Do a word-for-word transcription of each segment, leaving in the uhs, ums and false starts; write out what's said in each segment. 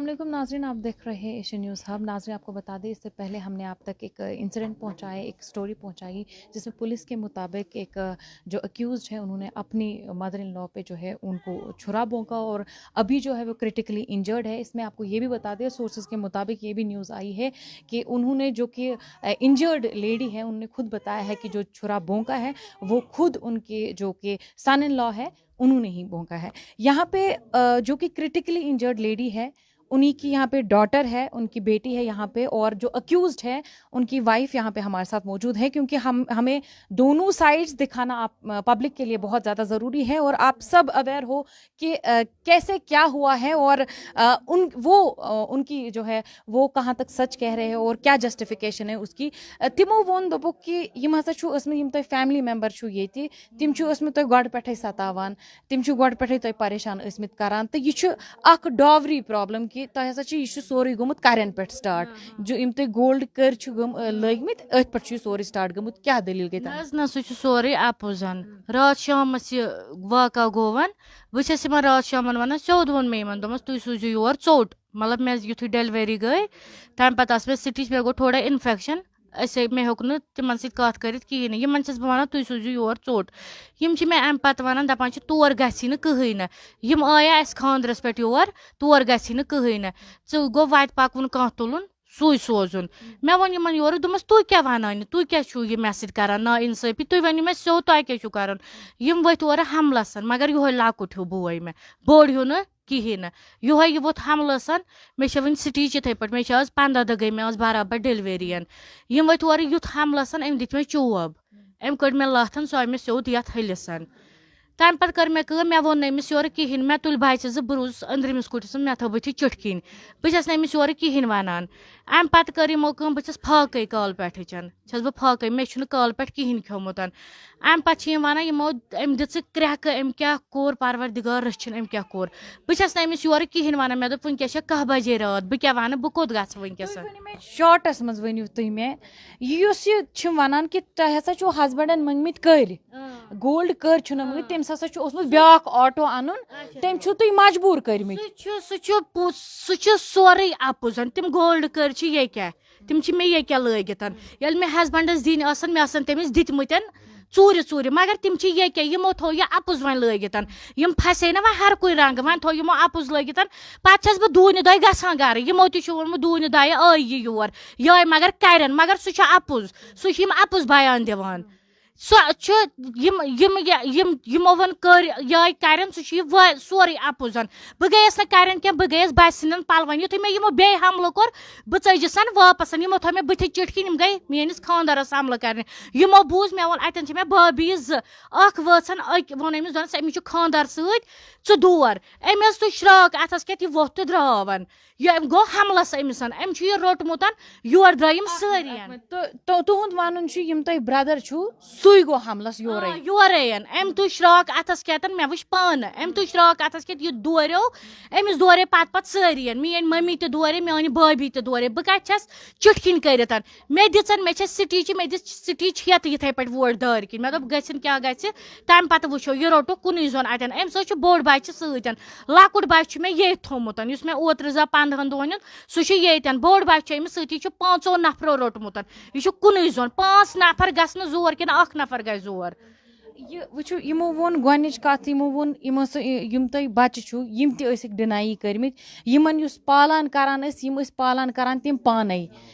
السلام علیکم ناظرین، آپ دیکھ رہے ہیں ایشین نیوز ہب۔ ناظرین، آپ کو بتا دیں، اس سے پہلے ہم نے آپ تک ایک انسیڈنٹ پہنچایا، ایک اسٹوری پہنچائی، جس میں پولیس کے مطابق ایک جو اکیوزڈ ہیں، انہوں نے اپنی مدر ان لا پہ جو ہے ان کو چھرا بھونکا اور ابھی جو ہے وہ کریٹیکلی انجرڈ ہے۔ اس میں آپ کو یہ بھی بتا دیں، سورسز کے مطابق یہ بھی نیوز آئی ہے کہ انہوں نے جو کہ انجرڈ لیڈی ہے، انہوں نے خود بتایا ہے کہ جو چھرا بھونکا ہے وہ خود ان کے جو کہ سن ان لا ہے، انہوں نے ہی بھونکا ہے۔ یہاں پہ جو کہ کریٹیکلی انجرڈ لیڈی ہے، انہیں کی یہاں پہ ڈاٹر ہے، ان کی بیٹی ہے یہاں پہ، اور جو اکیوزڈ ہے ان کی وائف یہاں پہ ہمارے ساتھ موجود ہے، کیونکہ ہم ہمیں دونوں سائڈز دکھانا آپ پبلک کے لیے بہت زیادہ ضروری ہے، اور آپ سب اویئر ہو کہ کیسے کیا ہوا ہے، اور ان وہ ان کی جو ہے وہ کہاں تک سچ کہہ رہے ہیں اور کیا جسٹیفیکیشن ہے اس کی۔ تمو ووٚن، دوٚپُکھ کہِ یِم ہسا چھُ ٲسمٕتۍ، یِم تۄہہِ فیملی ممبر چھُو ییٚتہِ، تِم چھِ ٲسمٕتۍ تۄہہِ گۄڈٕ پٮ۪ٹھَے ستاوان، تِم چھِ گۄڈٕ پٮ۪ٹھَے تۄہہِ پریشان ٲسمٕتۍ کران، تہٕ یہِ چھُ اکھ ڈاوری پرابلم کہِ تۄہہِ ہسا چھُ، یہِ چھُ سورُے گوٚمُت کرٮ۪ن پٮ۪ٹھ سٹارٹ۔ جو یِم تۄہہِ گولڈ کٔرۍ چھِ گٔم-، لٲگمٕتۍ، أتھۍ پٮ۪ٹھ چھُ یہِ سورُے سٹارٹ گوٚمُت۔ کیٛاہ دٔلیٖل گٔے نہ تَتھ؟ حظ، نہ، سُہ چھُ سورُے اَپُز۔ راتھ شامَس یہِ واقعہ گوٚو، بہٕ چھَس یِمَن راتھ شامَن وَنان، سیوٚد ووٚن مےٚ یِمَن، دوٚپمَس، "تُہۍ سوٗزِو یور ژوٚٹ۔" مطلب، مےٚ یُتھُے ڈیٚلؤری گٔے، تَمہِ پَتہٕ آسہٕ مےٚ سِٹِچ، مےٚ گوٚو تھوڑا اِنفٮ۪کشَن۔ أسے، مےٚ ہیوٚک نہٕ تِمَن سۭتۍ کَتھ کٔرِتھ کِہیٖنۍ نہٕ۔ یِمَن چھَس بہٕ وَنان، "تُہۍ سوٗزِو یور ژوٚٹ۔" یِم چھِ مےٚ اَمہِ پَتہٕ وَنان، دَپان چھِ، "تور گژھی نہٕ کٕہٕنۍ نہٕ۔" یِم آیا اَسہِ خانٛدرَس پٮ۪ٹھ یور، تور گژھی نہٕ کٕہٕنۍ نہٕ۔ ژٕ گوٚو وَتہِ پَکوُن کانٛہہ تُلُن، سُے سوزُن۔ مےٚ ووٚن یِمَن یورٕ، دوٚپمَس، "تُہۍ کیٛاہ وَنان یہِ؟ تُہۍ کیٛاہ چھُو یہِ مےٚ سۭتۍ کَران نااِنصٲفی؟ تُہۍ ؤنِو مےٚ سیوٚد، تۄہہِ کیٛاہ چھُو کَرُن؟" یِم ؤتھۍ اورٕ حملَسَن، مگر یِہوٚے لۄکُٹ ہیوٗ بوے مےٚ، بوٚڑ ہیوٗ نہٕ کِہیٖنۍ نہٕ۔ یِہوٚے یہِ ووٚتھ حملَسَن، مےٚ چھےٚ وٕنہِ سِٹِچ یِتھَے پٲٹھۍ، مےٚ چھِ آز پنٛداہ دۄہ گٔے مےٚ آز برابر ڈیٚلؤری یَن۔ یِم ؤتھۍ اورٕ یُتھ حملَسَن، أمۍ دِتۍ مےٚ چوب، أمۍ کٔڑ مےٚ لَتھ، سۄ آیہِ مےٚ سیوٚد یَتھ ہٕلِسَن۔ تَمہِ پَتہٕ کٔر مےٚ کٲم، مےٚ ووٚن نہٕ أمِس یورٕ کِہیٖنۍ، مےٚ تُلۍ بَچہِ زٕ، بہٕ روٗزُس أنٛدرِمِس کُٹھِس منٛز، مےٚ تھٲو بٕتھِ چِٹھۍ کِنۍ۔ بہٕ چھَس نہٕ أمِس یورٕ کِہیٖنۍ وَنان۔ اَمہِ پَتہٕ کٔر یِمو کٲم، بہٕ چھَس فاقَے کالہٕ پٮ۪ٹھٕچَن، چھَس بہٕ فاقَے، مےٚ چھُنہٕ کالہٕ پٮ۪ٹھ کِہیٖنۍ کھیوٚمُت۔ اَمہِ پَتہٕ چھِ یِم وَنان، یِمو أمۍ دِژٕ کرٛٮ۪کہٕ، أمۍ کیٛاہ کوٚر، پَروَردِگار رٔچھِنۍ، أمۍ کیٛاہ کوٚر۔ بہٕ چھَس نہٕ أمِس یورٕ کِہیٖنۍ وَنان، مےٚ دوٚپ، وٕنۍکٮ۪س چھےٚ کَہہ بَجے راتھ، بہٕ کیٛاہ وَنہٕ، بہٕ کوٚت گژھٕ وٕنۍکٮ۪س؟ تُہۍ ؤنِو مےٚ، شارٹَس منٛز ؤنِو تُہۍ مےٚ، یُس یہِ چھِ وَنان کہِ تۄہہِ ہسا چھُو ہسبنٛڈَن مٔنٛگمٕتۍ کٔرۍ، گولڈ کٔرۍ چھُنہٕ مٔنٛگمٕتۍ، تٔمِس ہسا چھُ اوسمُت بیٛاکھ آٹو اَنُن، تٔمۍ چھُو تُہۍ مجبوٗر کٔرۍمٕتۍ۔ سُہ چھُ، سُہ چھُ پوٚز، سُہ چھُ سورُے اَپُزَن۔ تِم گولڈ کٔرۍ چھِ ییٚکیٛاہ، تِم چھِ مےٚ ییٚکیٛاہ لٲگِتھ۔ ییٚلہِ مےٚ ہسبنٛڈَس دِنۍ آسَن، مےٚ آسَن تٔمِس دِتمٕتٮ۪ن ژوٗرِ ژوٗرِ، مگر تِم چھِ ییٚکیٛاہ، یِمو تھوٚو یہِ اَپُز وۄنۍ لٲگِتھ۔ یِم پھسے نہ وۄنۍ ہر کُنہِ رنٛگہٕ، وۄنۍ تھوٚو یِمو اَپُز لٲگِتھ۔ پَتہٕ چھَس بہٕ دوٗنہِ دۄہہِ گژھان گَرٕ، یِمو تہِ چھُ ووٚنمُت، دوٗنہِ دۄیہِ آیہِ یہِ یور، یہِ آیہِ مگر کَرٮ۪ن، مگر سُہ چھُ اَپُز، سُہ چھُ یِم اَپُز بیان دِوان۔ سُہ چھُ یِم، یِم، یہِ، یِم، یِمو ووٚن کٔرۍ یہِ آیہِ کَرٮ۪ن، سُہ چھُ یہِ وا-، سورُے اَپُزَن۔ بہٕ گٔیَس نہٕ کَرٮ۪ن کینٛہہ، بہٕ گٔیَس بَسہِ ہٕنٛدٮ۪ن پَلوَن۔ یُتھُے مےٚ یِمو بیٚیہِ حملہٕ کوٚر، بہٕ ژٔجِس وَن واپَس۔ یِمو تھٲو مےٚ بٕتھِ چِٹھۍ کِنۍ، یِم گٔے میٛٲنِس خانٛدارَس حملہٕ کَرنہِ۔ یِمو بوٗز، مےٚ ووٚن، اَتٮ۪ن چھِ مےٚ بھابھی زٕ، اَکھ وٲژَن، أکۍ ووٚن أمِس، دوٚپنَس، أمِس چھُ خانٛدار سۭتۍ، ژٕ دور۔ أمۍ حظ تُج شرٛاک اَتھَس کٮ۪تھ، یہِ ووٚتھ تہٕ درٛاو۔ یہِ أمۍ گوٚو حملَس أمِس، أمۍ چھُ یہِ روٚٹمُت، یور درٛاے یِم سٲری۔ تہٕ، تہٕ تُہُنٛد وَنُن چھُ، یِم تۄہہِ برٛدَر چھُو، سُے گوٚو حملَس یورَے۔ آ، یورَے۔ أمۍ تُج شرٛاک اَتھَس کٮ۪تھ، مےٚ وٕچھ پانہٕ۔ أمۍ تُج شرٛاک اَتھَس کٮ۪تھ، یہِ دوریو، أمِس دورے پَتہٕ پَتہٕ سٲری۔ میٛٲنۍ مٔمی تہِ دورے، میٛانہِ بھابھی تہِ دورے۔ بہٕ کَتہِ چھَس چِٹھۍ کِنۍ کٔرِتھ؟ مےٚ دِژَن، مےٚ چھےٚ سِٹِچ، مےٚ دِژ سِٹِچ ہٮ۪تھ یِتھَے پٲٹھۍ ووٹ دارِ کِنۍ۔ مےٚ دوٚپ، گٔژھِنۍ کیٛاہ گژھِ، تَمہِ پَتہٕ وٕچھو، یہِ روٚٹُکھ کُنُے زوٚن اَتٮ۪ن۔ أمۍ سۭتۍ چھُ بوٚڑ بَچہِ سۭتۍ۔ لۄکُٹ بَچہِ چھُ مےٚ ییٚتھۍ تھوٚمُت، یُس مےٚ اوترٕ زاو پنٛدہَن دۄہَن ہُنٛد، سُہ چھُ ییٚتٮ۪ن۔ بوٚڑ بَچہِ چھُ أمِس سۭتی، چھُ پانٛژو نفرو روٚٹمُت۔ یہِ چھُ کُنُے زوٚن۔ پانٛژھ نفر گژھِ نہٕ زور کِنہٕ اَکھ نفر گژھِ زور؟ یہِ وٕچھِو، یِمو ووٚن گۄڈٕنِچ کَتھ، یِمو ووٚن، یِمو سُہ، یِم تۄہہِ بَچہِ چھُو، یِم تہِ ٲسِکھ ڈِنایی کٔرمٕتۍ، یِمَن یُس پالان کَران ٲسۍ، یِم ٲسۍ پالان کَران تِم پانَے۔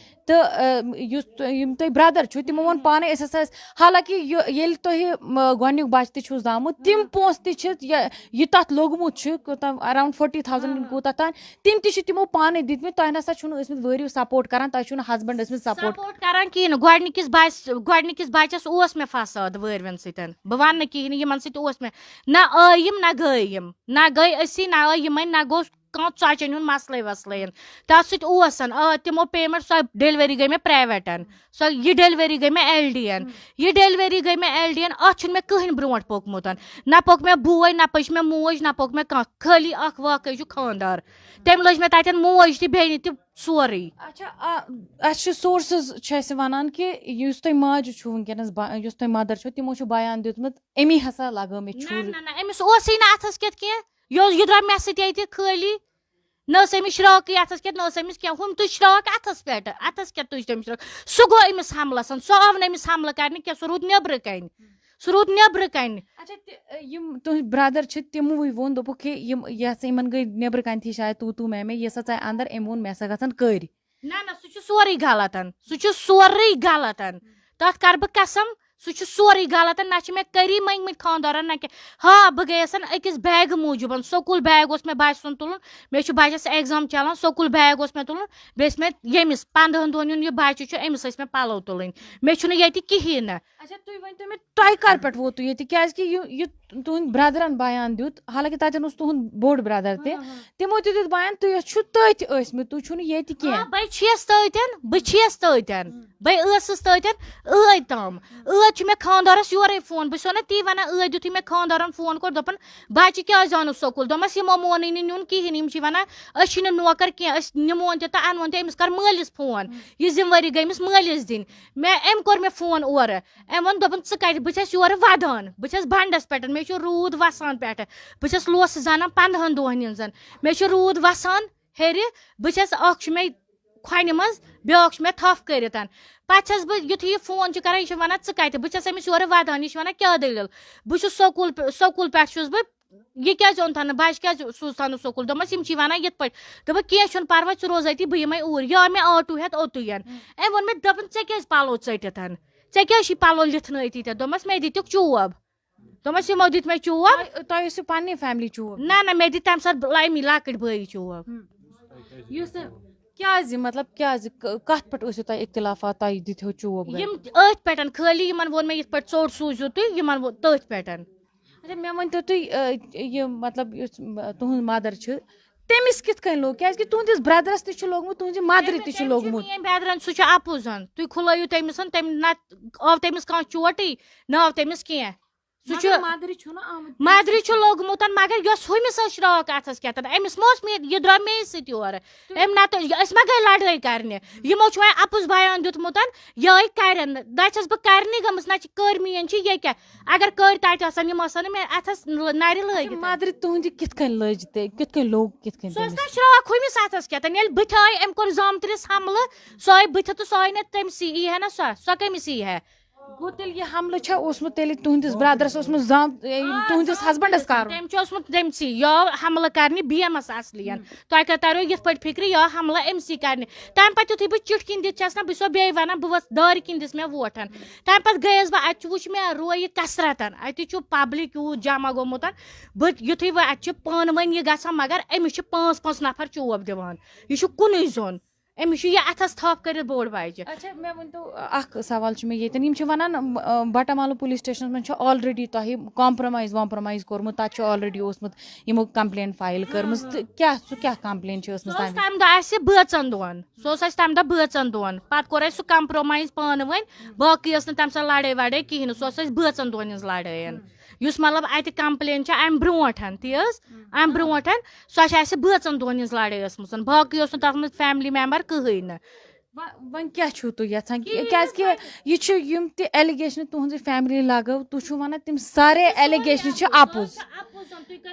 تہٕ، آ، یُس تۄ-، یِم تۄہہِ برٛدَر چھُو، تِمو ووٚن پانَے، أسۍ ہسا ٲسۍ، حالانکہِ یہِ-، ییٚلہِ تۄہہِ، م-، گۄڈٕنیُک بَچہٕ تہِ چھُو زامُت، تِم پونٛسہٕ تہِ چھِ، یہِ، یہِ تَتھ لوٚگمُت چھُ، کوٗتاہ، around forty thousand کِنہٕ کوٗتاہ تام، تِم تہِ چھِ تِمو پانَے دِتمٕتۍ۔ تۄہہِ نہ سا چھُنہٕ ٲسمٕتۍ وٲرِو سپورٹ کَران، تۄہہِ چھُو نہٕ ہسبنٛڈ ٲسمٕتۍ سپورٹ۔ سپورٹ کَران کِہیٖنۍ نہٕ۔ گۄڈٕنِکِس بَچ-، گۄڈٕنِکِس بَچَس اوس مےٚ فساد وٲرۍوٮ۪ن سۭتۍ۔ بہٕ وَنہٕ نہٕ کِہیٖنۍ، یِمَن سۭتۍ اوس مےٚ۔ نہ آیہِ یِم، نہ گٔے یِم۔ نہ گٔے أسی، نہ آیہِ یِمَے، نہ گوٚو کانٛہہ ژۄچَن ہُنٛد مسلَے وسلَے۔ تَتھ سۭتۍ اوس، آ، تِمو پیمٮ۪نٛٹ، سۄ ڈیٚلؤری گٔے مےٚ پرٛایویٹَن۔ سۄ، یہِ ڈیٚلؤری گٔے مےٚ ایل ڈی یَن۔ یہِ ڈیٚلؤری گٔے مےٚ ایل ڈی یَن، اَتھ چھُنہٕ مےٚ کٕہٕنۍ برونٛٹھ پوٚکمُت۔ نہ پوٚک مےٚ بوے، نہ پٔچ مےٚ موج، نہ پوٚک مےٚ کانٛہہ۔ خٲلی اَکھ واقعہٕ چھُ خانٛدار۔ تٔمۍ لٔج مےٚ تَتٮ۪ن موج تہِ، بیٚنہِ تہِ، سورُے۔ اچھا، آ، اَسہِ چھِ سورسز چھِ اَسہِ وَنان کہِ یُس تۄہہِ ماجہِ چھُو وٕنکیٚنَس با-، یُس تۄہہِ مَدَر چھُو، تِمو چھُ بیان دیُتمُت، أمی ہسا لَگٲو مےٚ نہ، چھُرۍ۔ نہ، نہ، أمِس اوسُے نہٕ اَتھَس کٮ۪تھ کینٛہہ۔ یہِ اوس، یہِ درٛاو مےٚ سۭتۍ ییٚتہِ خٲلی۔ نہ ٲس أمِس شراکٕے اَتھَس کٮ۪تھ، نہ ٲس أمِس کینٛہہ۔ ہُم تُج شراکھ اَتھَس پٮ۪ٹھ، اَتھَس کٮ۪تھ تُج تٔمۍ شراکھ۔ سُہ گوٚو أمِس حملَس۔ سُہ آو نہٕ أمِس حملہٕ کَرنہِ کینٛہہ، سُہ روٗد نیٚبرٕ کَنہِ۔ سُہ روٗد نیٚبرٕ کَنہِ۔ اچھا، تہِ- یِم تُہٕنٛدۍ برٛدر چھِ، تِموٕے ووٚن، دوٚپُکھ کہِ یِم یہِ ہسا یِمن گٔے نیٚبرٕ کَنہِ تھی شاید تو تو میں میں، یہِ ہسا ژاے اندر، أمۍ ووٚن مےٚ ہسا گژھن کٔرۍ۔ نہ نہ، سُہ چھُ سورُے غلطن، سُہ چھُ سورُے غلطن۔ تَتھ کَرٕ بہٕ قسم، سُہ چھُ سورُے غلطن۔ نہ چھِ مےٚ کٔری مٔنگمٕتۍ خانٛدارن، نہ کینٛہہ۔ ہا، بہٕ گٔیَسن أکِس بیگہٕ موٗجوٗبن، سکوٗل بیگ اوس مےٚ بچہٕ سُنٛد تُلُن۔ مےٚ چھُ بچس ایگزام چلان، سکوٗل بیگ اوس مےٚ تُلُن۔ بیٚیہِ ٲسۍ مےٚ ییٚمِس پنٛدہن دۄہن یُن یہِ بچہٕ چھُ، أمِس ٲسۍ مےٚ پلو تُلٕنۍ۔ مےٚ چھُنہٕ ییٚتہِ کِہیٖنۍ نہٕ۔ اچھا، تُہۍ ؤنۍ تو مےٚ، تۄہہِ کر پٮ۪ٹھ ووتُو ییٚتہِ؟ کیازِ کہِ یہِ یہِ تُہٕنٛدۍ برٛدرن بیان دیُت، حالانکہِ تَتٮ۪ن اوس تُہُنٛد بوٚڑ برٛدر تہِ، تِمو تہِ دیُت بیان، تُہۍ ٲس- چھِو تٔتھۍ ٲسمٕتۍ، تُہۍ چھِو نہٕ ییٚتہِ کینٛہہ۔ آ، بہٕ چھَس تٔتٮ۪ن، بہٕ چھَس تٔتٮ۪ن۔ بہٕ ٲسٕس تٔتٮ۪ن عٲدۍ تام۔ عٲدۍ چھُ مےٚ خانٛدارَس یورَے فون، بہٕ چھَسو نہ تی وَنان، عٲدۍ یُتھُے مےٚ خانٛدارَن فون کوٚر، دوٚپُن، "بَچہِ کیٛازِ آو نہٕ سکوٗل؟" دوٚپمَس، "یِمو مونُے نہٕ نیُن کِہیٖنۍ، یِم چھِ وَنان، أسۍ چھِنہٕ نوکر کینٛہہ، أسۍ نِمون تہِ تہٕ اَنون تہِ، أمِس کر مٲلِس فون، یہِ ذِمہٕ وٲری گٔے أمِس مٲلِس دِنۍ۔" مےٚ، أمۍ کوٚر مےٚ فون اورٕ، أمۍ ووٚن، دوٚپُن، "ژٕ کَتہِ؟" بہٕ چھَس یورٕ وَدان، بہٕ چھَس بَنٛڈَس پٮ۪ٹھ، مےٚ چھُ روٗد وَسان پٮ۪ٹھٕ، بہٕ چھَس لوسہٕ زَنان پنٛدہَن دۄہَن ہِنٛز زَن، مےٚ چھُ روٗد وَسان ہیٚرِ، بہٕ چھَس، اَکھ چھُ مےٚ کھۄنہِ منٛز، بیٛاکھ چھُ مےٚ تھپھ کٔرِتھ۔ پَتہٕ چھَس بہٕ، یُتھُے یہِ فون چھُ کَران، یہِ چھُ وَنان، "ژٕ کَتہِ؟" بہٕ چھَس أمِس یورٕ وَدان، یہِ چھُ وَنان، "کیٛاہ دٔلیٖل؟" بہٕ چھُس سکوٗل، سکوٗل پٮ۪ٹھ چھُس بہٕ، "یہِ کیٛازِ اوٚنتھَن نہٕ؟ بَچہِ کیٛازِ سوٗزتھَن نہٕ سکوٗل؟" دوٚپمَس، "یِم چھِ وَنان یِتھ پٲٹھۍ۔" دوٚپُکھ، "کینٛہہ چھُنہٕ پَرواے، ژٕ روز أتی، بہٕ یِمَے اوٗرۍ۔" یہِ آو مےٚ آٹوٗ ہٮ۪تھ اوٚتُے۔ أمۍ ووٚن مےٚ، دوٚپُن، "ژےٚ کیٛازِ پَلو ژٔٹِتھ؟ ژےٚ کیٛازِ چھُے پَلو لِتھنٲیِتھ ییٖتیٛاہ؟" دوٚپمَس، "مےٚ دِتِکھ چوب۔" دوٚپمَس، "یِمو دِتۍ مےٚ چوب۔" تۄہہِ، تۄہہِ ٲسِو پننہِ فیملی چوب؟ نہ نہ، مےٚ دِتۍ تَمہِ ساتہٕ لَمی لۄکٕٹۍ بٲیی چوب۔ یُس نہٕ، کیازِ، مطلب، کیازِ ک- کتھ پٮ۪ٹھ ٲسِو تۄہہِ اختلافات، تۄہہِ دِتِو چوب گرِ؟ یِم أتھۍ پٮ۪ٹھ، خٲلی یِمن ووٚن مےٚ، "یِتھ پٲٹھۍ ژوٚٹ سوٗزِو تُہۍ"، یِمن ووٚن تٔتھۍ پٮ۪ٹھ۔ اچھا، مےٚ ؤنۍ تو تُہۍ، آ، یہِ، مطلب، یُس، آ، تُہٕنٛز مدر چھِ، تٔمِس کِتھ کٔنۍ لوٚگ؟ کیازِ کہِ تُہٕنٛدِس برٛدرس تہِ چھُ لوٚگمُت، تُہٕنٛزِ مدرِ تہِ چھُ تٔمِس چھُ لوٚگمُت۔ میٛٲنۍ برٛدرن، سُہ چھُ اَپُزن، تُہۍ کھُلٲیِو تٔمِس، تٔمۍ نہ آو تٔمِس کانٛہہ چوٹٕے، نہ آو تٔمِس کینٛہہ۔ سُہ چھُ مگر مدرِ چھُ نہ آمُت۔ مدرِ چھُ لوٚگمُت، مگر یۄس ہُمِس ٲس شراکھ اَتھس کٮ۪تھ، أمِس ما اوس مے-، یہِ درٛاو مے سۭتۍ یورٕ۔ أمۍ نہ تہٕ أسۍ ما گٔے لڑٲے کرنہِ؟ یِمو چھُ وۄنۍ اَپُز بیان دیُتمُت، یِہوٚے کرن۔ نہ چھَس بہٕ کرنی گٔمٕژ، نہ چھِ کٔرۍ میٲنۍ چھِ یہِ کیٛاہ؟ اگر کٔرۍ تَتہِ آسَن، یِم آسَن نہٕ مےٚ اَتھس ل-، نَرِ لٲگِتھ۔ مدرِ تُہٕنٛدِ کِتھ کٔنۍ لٔج تہٕ کِتھ کٔنۍ لوٚگ، کِتھ کٔنۍ سۄ ٲس تٔمِس؟ نہ شراکھ ہُمِس اَتھس کٮ۪تھ، ییٚلہِ بٕتھِ آیہِ، أمۍ کوٚر زامتٕرِس حملہٕ، سۄ آیہِ بٕتھِ تہٕ سۄ آیہِ نہٕ تٔمۍ سی، یی ہے نہ سۄ، سۄ کٔمِس یی ہے؟ گوٚو تیٚلہِ یہِ حملہٕ چھا اوسمُت تیٚلہِ تُہٕنٛدِس برٛدرَس اوسمُت زام-، اے، آ، تُہٕنٛدِس زامتٕرِس husbandس کَرُن؟ تٔمۍ چھُ اوسمُت تٔمۍ سی، یہِ آو حملہٕ کرنہِ بی اٮ۪مَس اَصلی۔ تۄہہِ کَتہِ تَریو یِتھ پٲٹھۍ فِکرِ، یہِ آو حملہٕ أمۍ سی کرنہِ۔ تَمہِ پَتہٕ یُتھُے بہٕ چِٹھۍ کِنۍ دِتھ چھَس نہ، بہٕ چھَسو بیٚیہِ وَنان، بہٕ ؤژھ دارِ کِنۍ دِژ مےٚ ووٹَن۔ تَمہِ پَتہٕ گٔیَس بہٕ، اَتہِ چھُ، وٕچھ مےٚ رویہِ کثرتَن، اَتہِ چھُ public یوٗت جمع گوٚمُت۔ بہٕ یُتھُے وۄنۍ اَتہِ چھِ پانہٕ ؤنۍ یہِ گژھان، مگر أمِس چھِ پانٛژھ پانٛژھ نفر چوب دِوان۔ یہِ چھُ کُنُے زوٚن۔ أمِس چھُ یہِ اَتھَس تھپھ کٔرِتھ بوٚڑ بچہِ۔ اچھا، مےٚ ؤنۍ تو، اکھ سوال چھُ مےٚ ییٚتٮ۪ن، یِم چھِ وَنان، م-، آ، بٹہ مالوٗ پُلیٖس سٹیشنَس منٛز چھُ already تۄہہِ compromise وامپرومایز کوٚرمُت، تَتہِ چھُ already اوسمُت یِمو complaint file کٔرمٕژ، تہٕ کیٛاہ، سُہ کیٛاہ complaint چھِ ٲسمٕژ سُہ اوس تَمہِ وِزِ؟ تَمہِ دۄہ اَسہِ بٲژَن دۄہَن، سُہ اوس اَسہِ تَمہِ دۄہ بٲژَن دۄہَن، پَتہٕ کوٚر اَسہِ سُہ compromise پانہٕ ؤنۍ، باقٕے ٲس نہٕ تَمہِ ساتہٕ لڑٲے وڑٲے کِہیٖنۍ نہٕ، سُہ اوس اَسہِ بٲژَن دۄہَن ہِنٛز لڑٲے۔ یُس مطلب اَتہِ complaint چھِ اَمہِ برونٛٹھ تہِ حظ، اَمہِ برونٛٹھ، سۄ چھِ اَسہِ بٲژَن دۄہَن ہِنٛز لڑٲے ٲسمٕژ، باقٕے اوس نہٕ تَتھ منٛز family member کٕہٕنۍ نہٕ۔ وۄنۍ، وۄنۍ کیٛاہ چھُو تُہۍ یَژھان؟ کِہیٖنۍ کیٛازِکہِ نہٕ۔ یہِ چھِ یِم تہِ allegation تُہٕنٛزِ family لَگٲو، تُہۍ چھِو وَنان تِم سارے allegation چھِ اَپُز۔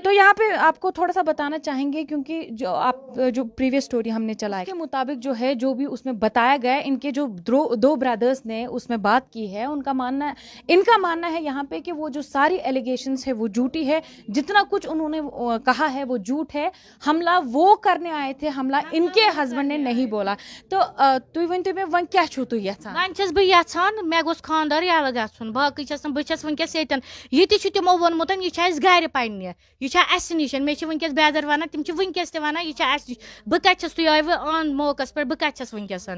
تو یہاں پہ آپ کو تھوڑا سا بتانا چاہیں گے، کیونکہ جو آپ، جو پریویس اسٹوری ہم نے چلائی، اس کے مطابق جو ہے، جو بھی اس میں بتایا گیا، ان کے جو درو-، دو بردرز نے اس میں بات کی ہے، ان کا ماننا، ان کا ماننا ہے یہاں پہ کہ وہ جو ساری ایلیگیشنز ہے، وہ جھوٹی ہے، جتنا کچھ انہوں نے، آ، کہا ہے، وہ جھوٹ ہے۔ حملہ وہ کرنے آئے تھے، حملہ ان کے ہسبینڈ نے نہیں بولا۔ تو، آ، تُہۍ ؤنۍ تو مےٚ، وۄنۍ کیٛاہ چھُو تُہۍ یژھان؟ وۄنۍ چھَس بہٕ یژھان، مےٚ گوٚژھ خانٛدار یَلہٕ گژھُن، باقٕے چھَس نہٕ، بہٕ چھَس وٕنکیٚس ییٚتٮ۪ن۔ یہِ تہِ چھُ تِمو ووٚنمُت، یہِ چھِ اَسہِ گرِ پننہِ، یہِ چھا اَسہِ نِش؟ مےٚ چھِ وٕنکیٚس بیدر وَنان، تِم چھِ وٕنکیٚس تہِ وَنان، یہِ چھا اَسہِ نِش؟ بہٕ کَتہِ چھَس، تُہۍ آیوٕ on موقعس پٮ۪ٹھ، بہٕ کَتہِ چھَس وٕنکیٚس؟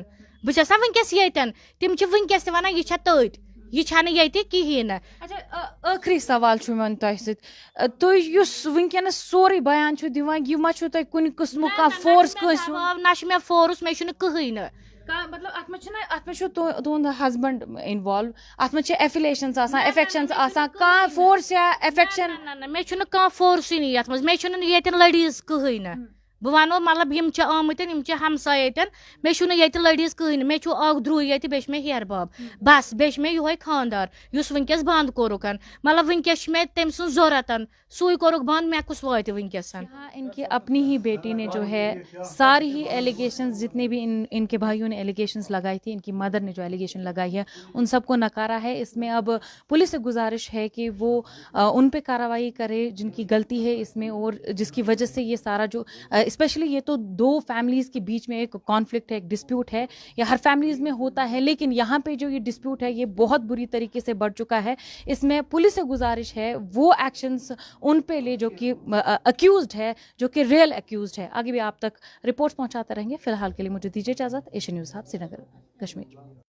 بہٕ چھَس نا وٕنکیٚس ییٚتٮ۪ن، تِم چھِ وٕنکیٚس تہِ وَنان، یہِ چھا تٔتۍ، یہِ چھَنہٕ ییٚتہِ کِہیٖنۍ نہٕ۔ اچھا، ٲ-، ٲخری سوال چھُ مےٚ وۄنۍ تۄہہِ سۭتۍ۔ ٲ، تُہۍ یُس وٕنکیٚنَس سورُے بیان چھُو دِوان، یہِ ما چھُو تۄہہِ کُنہِ قٕسمُک نہ، کانٛہہ نہ، نہ چھُ force مےٚ کٲنٛسہِ ہُنٛد؟ دباو، نہ چھُ مےٚ force، مےٚ چھُنہٕ کٕہٕنۍ نہٕ۔ کانٛہہ، مطلب، اَتھ منٛز چھُنہ، اَتھ منٛز چھُ تُہ-، تُہُنٛد husband involve، اَتھ منٛز چھِ affiliations آسان، نہ، نہ، affections مےٚ چھُنہٕ آسان، کٕہٕنۍ کانٛہہ نہٕ۔ Force یا نہ، نہ، affection؟ نہ، نہ، نہ، مےٚ چھُنہٕ کانٛہہ force نہٕ یَتھ منٛز، مےٚ چھُنہٕ ییٚتٮ۪ن ladies کٕہٕنۍ نہٕ۔ بہٕ وَنو، مطلب، یِم چھِ آمٕتۍ، یِم چھِ ہمسایہِ ییٚتٮ۪ن۔ مےٚ چھُنہٕ ییٚتہِ لٔڑِس کٕہٕنۍ، مےٚ چھُ اَکھ درٛوے ییٚتہِ، بیٚیہِ چھِ مےٚ ہیٚہَر بَب۔ بَس، بیٚیہِ چھِ مےٚ یِہوٚے خانٛدار، یُس وٕنۍکٮ۪س بنٛد کوٚرُکھ۔ مطلب، وٕنۍکٮ۪س چھِ مےٚ تٔمۍ سٕنٛز ضوٚرَتھ، سُے کوٚرُکھ بنٛد، مےٚ کُس واتہِ وٕنۍکٮ۪س؟ यहाँ इनकी अपनी ही बेटी ने जो है सारी ही एलिगेशंस, जितने भी इन इनके भाइयों ने एलिगेशंस लगाए थे, इनकी मदर ने जो एलिगेशन लगाई है, उन सबको नकारा है। इसमें अब पुलिस से गुजारिश है कि वो अ, उन पे कार्रवाई करे जिनकी गलती है इसमें, और जिसकी वजह से ये सारा जो, स्पेशली ये तो दो फैमिलीज के बीच में एक कॉन्फ्लिक्ट है, एक डिस्प्यूट है, या हर फैमिलीज में होता है, लेकिन यहाँ पे जो ये डिस्प्यूट है, ये बहुत बुरी तरीके से बढ़ चुका है। इसमें पुलिस से गुजारिश है वो एक्शंस उन पे ले जो कि अक्यूज्ड है, जो कि रियल अक्यूज्ड है। आगे भी आप तक रिपोर्ट्स पहुंचाते रहेंगे। फिलहाल के लिए मुझे दीजिए इजाजत। Asian news hub, Srinagar, Kashmir.